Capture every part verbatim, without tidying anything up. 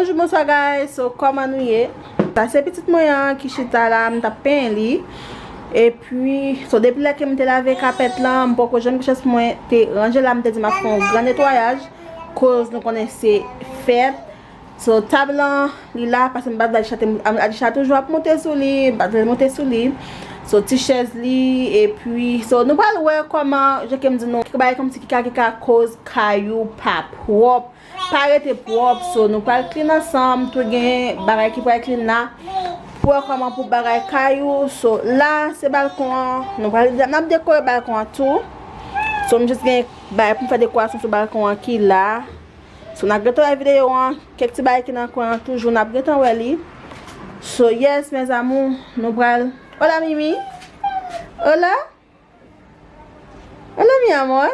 Bonjou, bonswa, guys. So, kòman nou ye? Sa se pitit mwen an ki chita la, m t ap penyen li. Epi, so, depi lè ke m te lave kapèt lan, m poko janm gen chans mwen te ranje la, m te di m ap fè yon gran netwayaj, koz nou konnen se fèt. So, tab lan, li la, paske m pa t vle Adisha te, Adisha toujou ap monte sou li, m pa t vle l monte sou li. So, ti chèz li, epi, so, nou pral wè kòman, jan ke m di nou, kèk bagay kòmsi ki ka, ki ka koz kay ou pa pwòp, pa rete pwòp. So, nou pral clean ansanm, tou gen bagay ki pral clean la, pou wè kòman pou bagay kay ou. So, la, se balkon an, nou pral, n ap dekore balkon an tou. So, m jis gen bagay pou m fè dekorasyon sou balkon an ki la. So, n ap gentan wè videyo an, kèk ti bagay ki nan kwen an toujou, n ap gentan wè li. So, yes, mes amours, nou pral. Hola, Mimi. Hola. Hola, mi amor.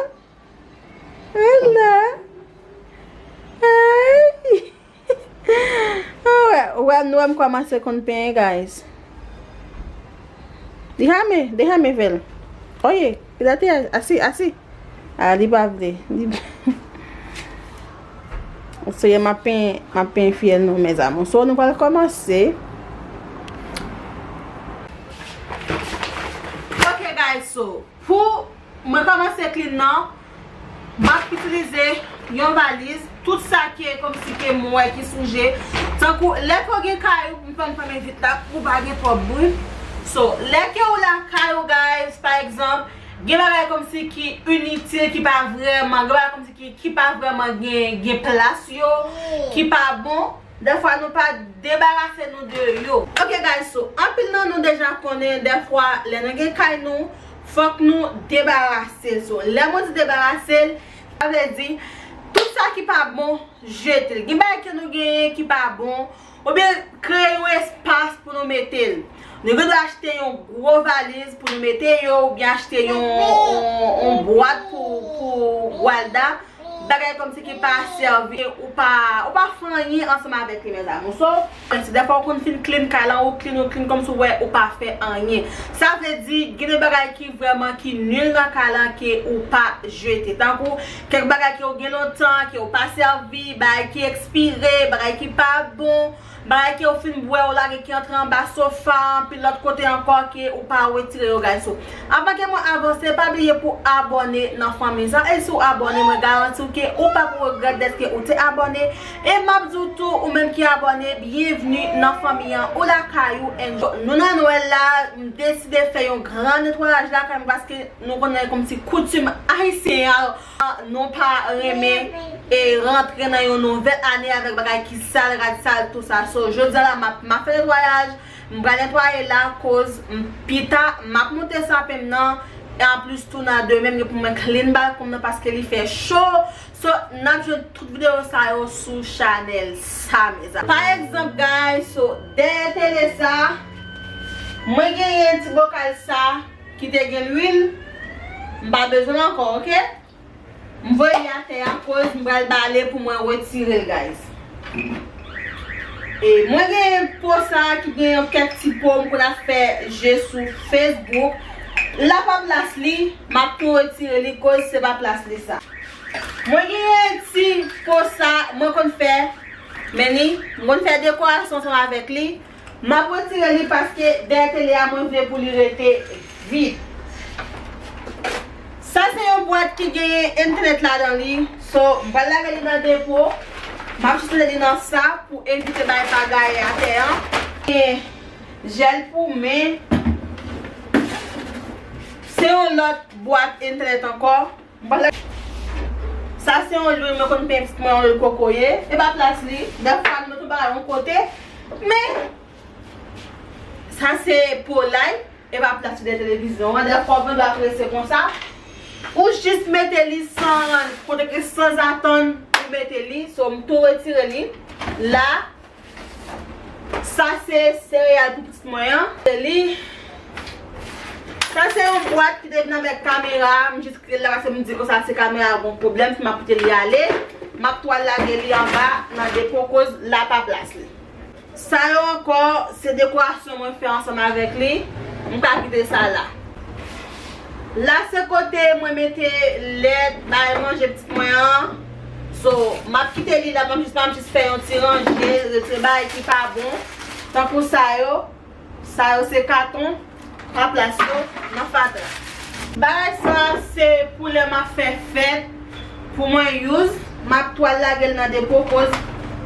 Hola. Ay. Ou wè, ou wè, nou wè m kòmanse konn penyen, guys. Déjame, déjame ver. Oye, quédate así, así. Ah, li pa vle. Li... Seye, m ap penyen, m ap penyen fiyèl nou, mes amours. So, nou pral kòmanse. Ok, guys, so, pou mwen kòmanse clean nan, m ap itilize yon valiz, tout sa ki kòmsi ke m wè ki souje. Tankou, lè ke w gen kay ou, m fè m fèmen vit la, pou pa gen twòp bri. So, lè ke w lakay ou, guys, pa egzanp, gen bagay kòmsi ki initil, ki pa vrèman, gen bagay kòmsi ki, ki pa vrèman gen, gen plas yo, ki pa bon. Dèfwa nou pa debarase nou de yo. Ok, guys, so, anpil nan nou deja konnen, dèfwa, lè nou gen kay nou, fòk nou debarase l. So, lè mwen di debarase l, sa vle di, tout sa ki pa bon, jete l. Gen bagay ke nou genyen ki pa bon, oubyen kreye yon espas pou nou mete l. Nou gen dwa achte yon gwo valiz pou nou mete yo, oubyen achte yon, yon, yon bwat pou, pou Walda. Bagay kòmsi ki pa sèvi, ou pa, ou pa fè anyen ansanm avèk li, mes amours. So, si dèfwa ou konn fin clean kay lan, ou clean, ou clean kòmsi ou wè ou pa fè anyen. Sa vle di, gen de bagay ki vrèman ki nil nan kay lan ke ou pa jete. Tankou, kèk bagay ke ou gen lontan, ke ou pa sèvi, bagay ki ekspire, bagay ki pa bon, bagay ke ou fin bwè, ou lage ki antre anba sofa, anpil lòt kote ankò ke ou pa retire yo, guys. So, avan ke mwen avanse, pa bliye pou abòne nan fanmi sa. E si w abòne, mwen garanti w ke ou p ap regrèt dèske ou te abòne. E m ap di w tou, ou menm ki abòne, byenvni nan fanmi an, ou lakay ou, enjoy. Nou nan Nwèl la, m deside fè yon gran netwayaj lakay mwen paske nou konnen kòmsi koutim ayisyen an, nou pa renmen e rantre nan yon nouvèl ane avèk bagay ki sal, rad sal, tou sa. So, jodi a la, m ap, m ap fè netwayaj, m pral netwaye la, koz m, pita, m ap monte sapen m nan, e anplis tou nan demen, m gen pou mwen clean balkon m nan paske li fè cho. So, n ap jwenn tout videyo sa yo sou chanèl sa, mezanmi. Pa egzanp, guys, so, dèyè tele sa, mwen genyen ti bokal sa ki te gen lwil, m pa bezwen l ankò, oke? M voye li atè a, koz m pral bale pou mwen retire l, guys. E mwen gen po sa ki gen yon kèk ti po m konn ap fè je sou Facebook. La pa plas li, m ap tou retire li, koz se pa plas li sa. Mwen gen ti po sa, mwen konn fè, men li, mwen konn fè dekorasyon ansanm avèk li. M ap retire li paske dèyè tele a mwen vle pou li rete vid. Sa se yon bwat ki genyen entènèt ladan li. So, m pral lage li nan depo. M ap jis mete li nan sa pou evite bagay pa gaye atè an. Gen jèl pou men. Se yon lòt bwat entènèt ankò. M pral... Sa se yon lwil mwen konn penyen pitit mwen, yon lwil kokoye. E pa plas li. Dèfwa nou met yon bagay yon kote. Men, sa se po lay. E pa plas li dèyè televizyon an. Dèfwa ou gen dwa prese konsa. Ou jis mete li san, kote ke sanzatann ou mete li. So, m tou retire li. La, sa se sereyal pou pitit mwen an. Li, sa se yon bwat ki te vin avèk kamera. M jis kite l la paske m di konsa se kamera a gon pwoblèm, si m ap kite li ale, m ap tou al lage li anba nan depo koz la pa plas li. Sa yo ankò, se dekorasyon mwen fè ansanm avèk li. M ka kite sa la. La se kote mwen mete lèt, bay manje pitit mwen an. So, m ap kite li la, m ap jis, m ap jis fè yon ti ranje, retire bagay ki pa bon. Tankou sa yo, sa yo se katon, m ap plas yo nan fatra. Bagay sa se pou lè m ap fè fèt, pou mwen use, m ap twal lage l nan depo, koz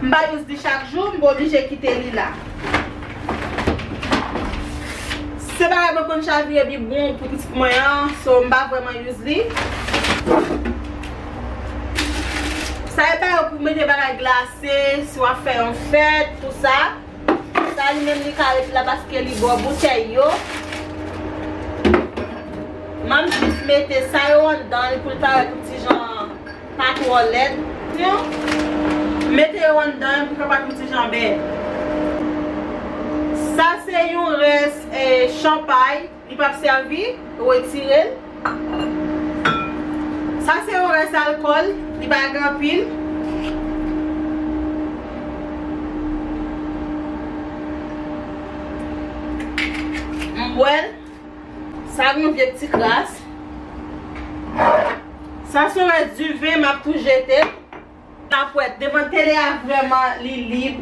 m pa use li chak jou, m oblije kite li la. Se bagay mwen konn chavire bibwon pou pitit mwen an, so m pa vrèman use li. Sa e bagay pou mete bagay glase, si w ap fè yon fèt, tou sa. Sa li menm li ka ret la paske li bò boutèy yo. M ap jis mete sa yo anndan li pou l parèt yon ti jan pa twò lèd. Mete yo anndan pou l ka parèt yon ti jan bèl. Sa se yon rès, eh, chanpay. Li p ap sèvi, retire l. Sa se yon rès alkòl, li pa gen anpil. M bwè l. Sa gen yon vye ti kras. Sa se yon rès diven, m ap tou jete l. N ap wè, devan tele a vrèman li lib,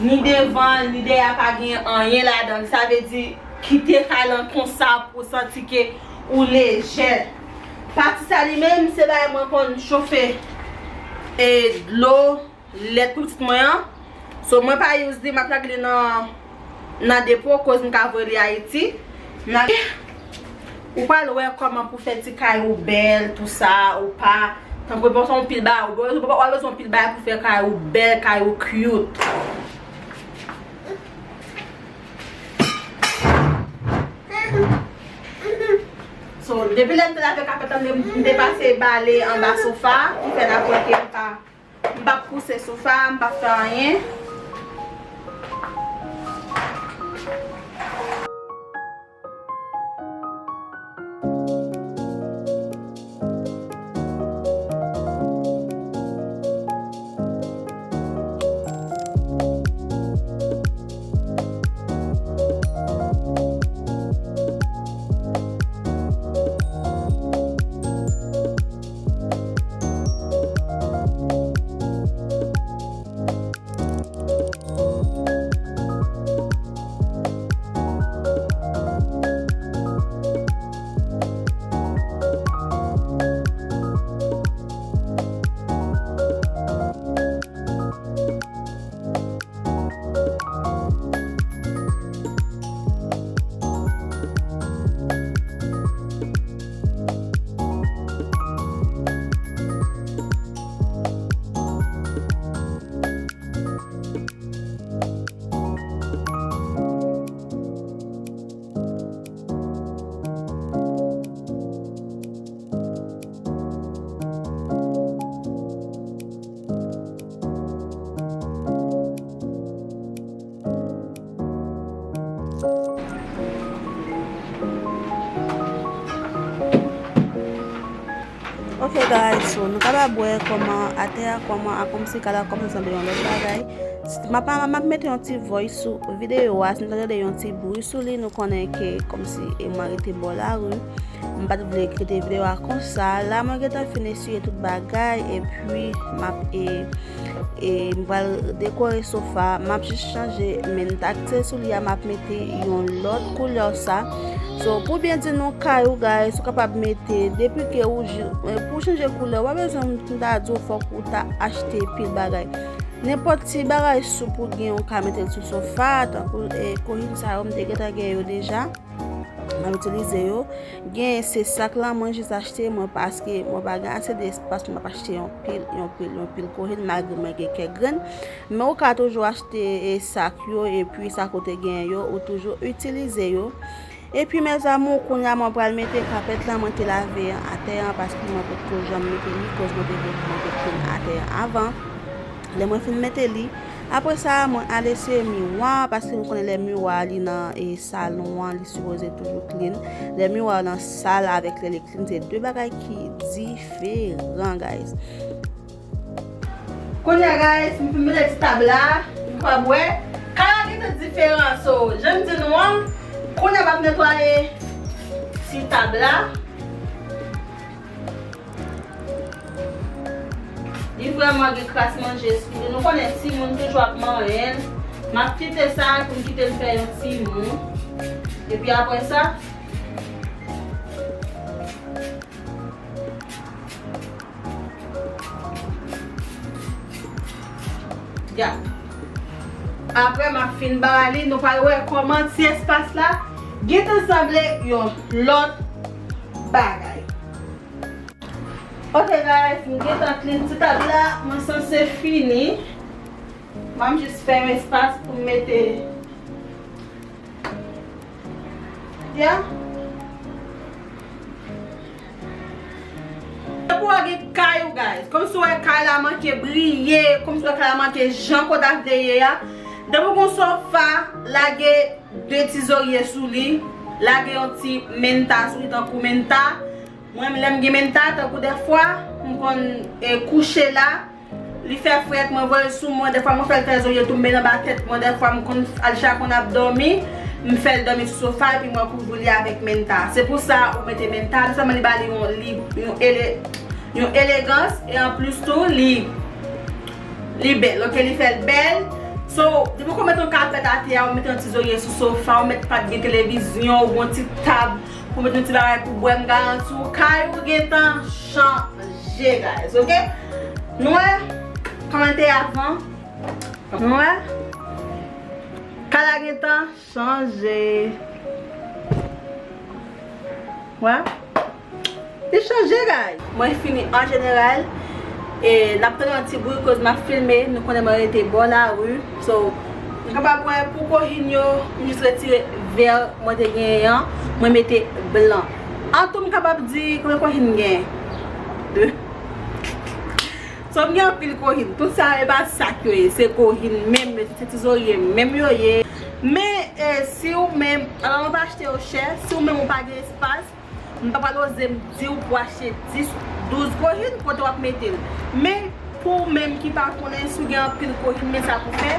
ni devan, ni dèyè a pa gen anyen ladan l. Sa vle di, kite kay lan konsa pou w santi ke ou lejè. Pati sa li menm, se bagay mwen konn chofe e dlo, lèt pou pitit mwen an. So, mwen pa use li, m ap lage li nan, nan depo, koz m ka voye li Ayiti. M lage Ou pral wè kòman pou fè ti kay ou bèl, tou sa, ou pa. Tankou w bezwen yon pil bagay, ou bezwen, w bezwen yon pil bagay pou fè kay ou bèl, kay ou cute. So, depi lè m te lave kapèt la, m te, m te pase bale anba sofa, ki fè n ap wè ke m pa M p ap pouse sofa, m p ap fè anyen. Ok guys, so nou kapab wè kòman atè a, kòman a kòmsi kay la kòmanse sanble yon lòt bagay. M ap, m ap mete yon ti voice sou videyo a, si nou ta tande yon ti bri sou li, nou konnen ke kòmsi e mwen rete bò lari. M pa t vle kite videyo a konsa. La mwen gentan fin eswiye tout bagay, epi m ap, e, e m pral dekore sofa. M ap jis chanje men taktil sou li a, m ap mete yon lòt koulè sa. So, pou byen di nou kay ou guys, ou kapab mete, depi ke ou, pou chanje koulè, ou pa bezwen m ta di w fòk ou ta achte pil bagay. Nenpòt ti bagay soup ou gen, ou ka mete l sou sofa, tankou, e, kohin sa yo, m te gentan gen yo deja. M ap itilize yo. Gen se sak lan mwen jis achte, mwen paske mwen pa gen ase de espas pou m ap achte yon pil, yon pil, yon pil kohin, malgre mwen gen kèk grenn. Men ou ka toujou achte, e, sak yo, epi sak ou te gen yo, ou toujou itilize yo. Epi, mes amours, kounye a mwen pral mete kapèt lan mwen te lave an atè an, paske mwen potko janm mete li, koz mwen te, mwen te clean atè an avan. Lè mwen fin mete li, apre sa, mwen al eseye miwa, paske nou konnen lè miwa li nan, e, salon an, li sipoze toujou clean. Lè miwa nan sal avèk lè li clean, se de bagay ki diferan, guys. Kounye a, guys, m fin mete ti tab la, nou kapab wè. Kay la gentan diferan, so, jan m di nou an, kounye a m ap netwaye ti tab la. Li Vrèman gen kras manje sou li. Nou konnen timoun toujou ap manyen l. M ap kite sa pou m kite l fè yon ti mou. Epi apre sa, ya. Apre m ap fin ba li, nou pral wè kòman ti espas la gentan sanble yon lòt bagay. Ok guys, m gentan clean ti tab la, mwen sanse fini. Mwen jis fè yon espas pou m mete. Ya. Depi w gen kay ou guys, kòmsi w wè kay la manke briye, kòmsi w wè kay la manke jan kote a vle ye a. Depi w gen sofa, lage de ti zorye sou li, lage yon ti menta sou li tankou menta. Mwen, lè m gen menta, tankou dèfwa, m konn, e, kouche la, li fè frèt, mwen voye l sou mwen, dèfwa mwen fè l fè zorye tonbe nan ba tèt mwen, dèfwa m konn al chak moun ap dòmi, m fè l dòmi sou sofa epi mwen kouvri li avèk menta. Se pou sa ou mete menta, non sèlman li ba li yon, li, yon ele-, yon elegans, e anplis tou, li, li bèl, ok, li fè l bèl. So, depi w mete yon kapèt atè a, ou mete yon ti zorye sou sofa, ou mete pa t gen televizyon, ou gen yon ti tab, pou mete yon ti bagay pou bwè, m garanti w, kay ou gentan chanje, guys, ok? Nou wè kòman l te ye avan? Nou wè? Kay la gentan chanje. Wè? Li chanje, guys. Mwen fini an jeneral. E n ap tande yon ti bri koz m ap filme. Nou konnen mwen rete bò lari. So, nou kapab wè pou kohin yo, m jis retire vè mwen te genyen an. Mwen mete blan. An tou, m kapab di konbyen kohin m gen? De. So, m gen anpil kohin. Tout sa, e pa sak yo ye. Se kohin menm, se ti zorye menm yo ye. Men, e, si ou menm, alò, mwen pa achte yo chè. Si ou menm ou pa gen espas, m pa pral oze m di w pou achte dis, douz kohin kote w ap mete l. Men, pou ou menm ki pa konnen, si w gen anpil kohin, men sa pou fè.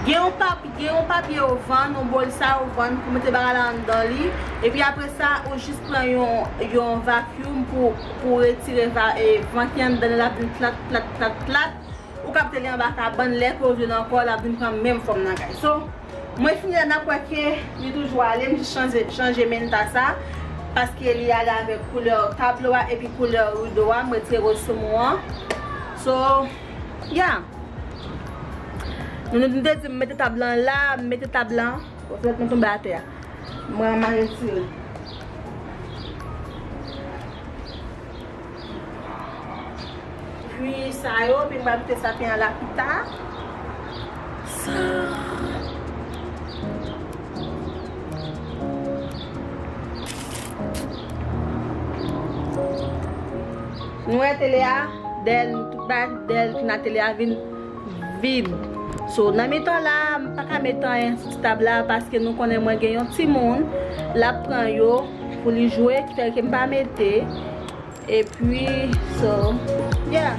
Gen yon pap-, gen yon papye yo vann, yon bòl sa yo vann pou mete bagay la anndan li. Epi apre sa, ou jis pran yon, yon vacuum pou, pou retire va-, e, van ki anndan li, l ap vin plat, plat, plat, plat. Ou kapte li anba kabann, lè ke w vle l ankò, l ap vin pran menm fòm nan kay. So, mwen fini la, n ap wè ke li toujou ale, m jis chanje, chanje menta sa, paske li ale avèk koulè tablo a epi koulè rido a, m retire reso mwen an. So, yeah. Nou, nou, nou te di m mete tab lan la, m mete tab lan. Bon, se mèt mwen tonbe atè a. Mwen, mwen retire. Epi sa yo, epi mwen mete sapyen an la pita. Sa. Nou wè tele a, dèyè l, tout bagay dèyè l ki nan tele a vin vid. So, nan mitan la, m pa ka met anyen sou ti tab la paske nou konnen mwen gen yon timoun, l ap pran yo pou li jwe, ki fè ke m pa mete. Epi, so, yeah.